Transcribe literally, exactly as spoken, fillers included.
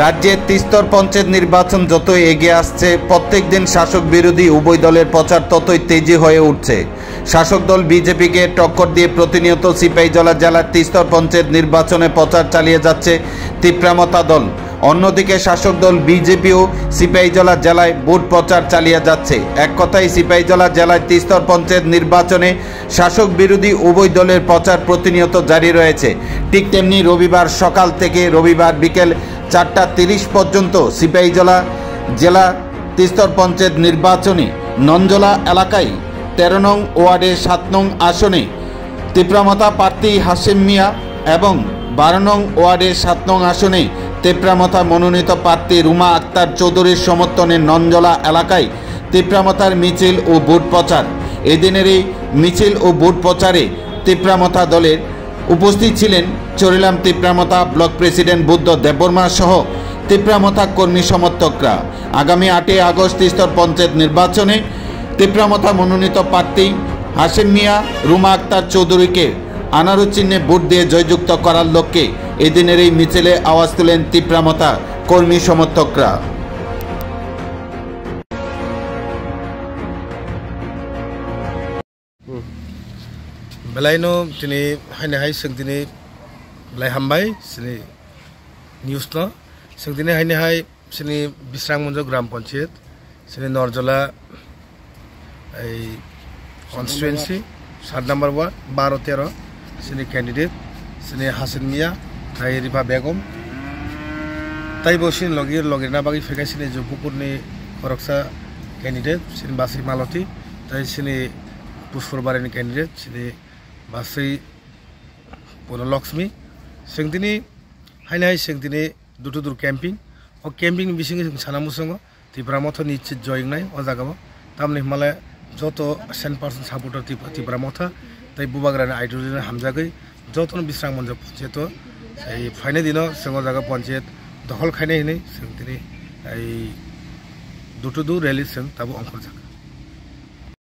রাজ্যে ত্রিস্তর পঞ্চায়েত নির্বাচন যতই এগিয়ে আসছে, প্রত্যেক দিন শাসক বিরোধী উভয় দলের প্রচার ততই তেজি হয়ে উঠছে। শাসক দল বিজেপিকে টক্কর দিয়ে প্রতিনিয়ত সিপাহীজলা জেলার ত্রিস্তর পঞ্চায়েত নির্বাচনে প্রচার চালিয়ে যাচ্ছে তিপ্রামথা দল। অন্যদিকে শাসক দল বিজেপিও সিপাহীজলা জেলায় ভোট প্রচার চালিয়ে যাচ্ছে। এক কথায়, সিপাহীজলা জেলায় ত্রিস্তর পঞ্চায়েত নির্বাচনে শাসক বিরোধী উভয় দলের প্রচার প্রতিনিয়ত জারি রয়েছে। ঠিক তেমনি রবিবার সকাল থেকে রবিবার বিকেল চারটা তিরিশ পর্যন্ত সিপাহীজলা জেলা ত্রিস্তর পঞ্চায়েত নির্বাচনে নঞ্জলা এলাকায় তেরো নং ওয়ার্ডের সাত নং আসনে তিপ্রামথা প্রার্থী হাসেম মিয়া এবং বারো নং ওয়ার্ডের সাত নং আসনে তিপ্রামথা মনোনীত প্রার্থী রুমা আক্তার চৌধুরীর সমর্থনে নঞ্জলা এলাকায় তিপ্রামথার মিছিল ও ভোট প্রচার। এদিনের এই মিছিল ও ভোট প্রচারে তিপ্রামথা দলের উপস্থিত ছিলেন চরিলাম তিপ্রামথা ব্লক প্রেসিডেন্ট বুদ্ধ দেববর্মা সহ তিপ্রামথা কর্মী সমর্থকরা। আগামী আটই আগস্ট ত্রিস্তর পঞ্চায়েত নির্বাচনে তিপ্রামথা মনোনীত প্রার্থী হাসেম মিয়া, রুমা আক্তার চৌধুরীকে আনারু চিহ্নে ভোট দিয়ে জয়যুক্ত করার লক্ষ্যে এদিনের এই মিছিলে আওয়াজ তুলেন তিপ্রামথা কর্মী সমর্থকরা। Belaino tini haini hai chwng tini belai hambai chini news no. Chwng tini haini hai chini Bisrang Monjo Gram Panchayat, chini Norjola ei constituency, sat number ward, baro tero, chini candidate, chini Hasin Miya, tai Ripa Begum. Tai bo chini logi, logi na bagwi phaikai chini Jumpukur ni khoroksa candidate, chini Basi Maloti, tai chini Puspur Bari ni candidate, chini Basi Bono Lakshmi. Chwng tini haini hai chwng tini door to door camping. O camping ni bisingo chwng sana muchungo Tipra Motha ni chit joy wngnai o jaga o. Tamni hwnmale joto cent percent supporter Tipra, Tipra Motha tei Bubagrani ideology no hamjagwi jotono Bisrang Monjo Panchayat o ei phainai dino chwng o jaga panchayat dokhol khainai hinwi chwng tini ei door to door rally chwng tabuk ongkhorjak.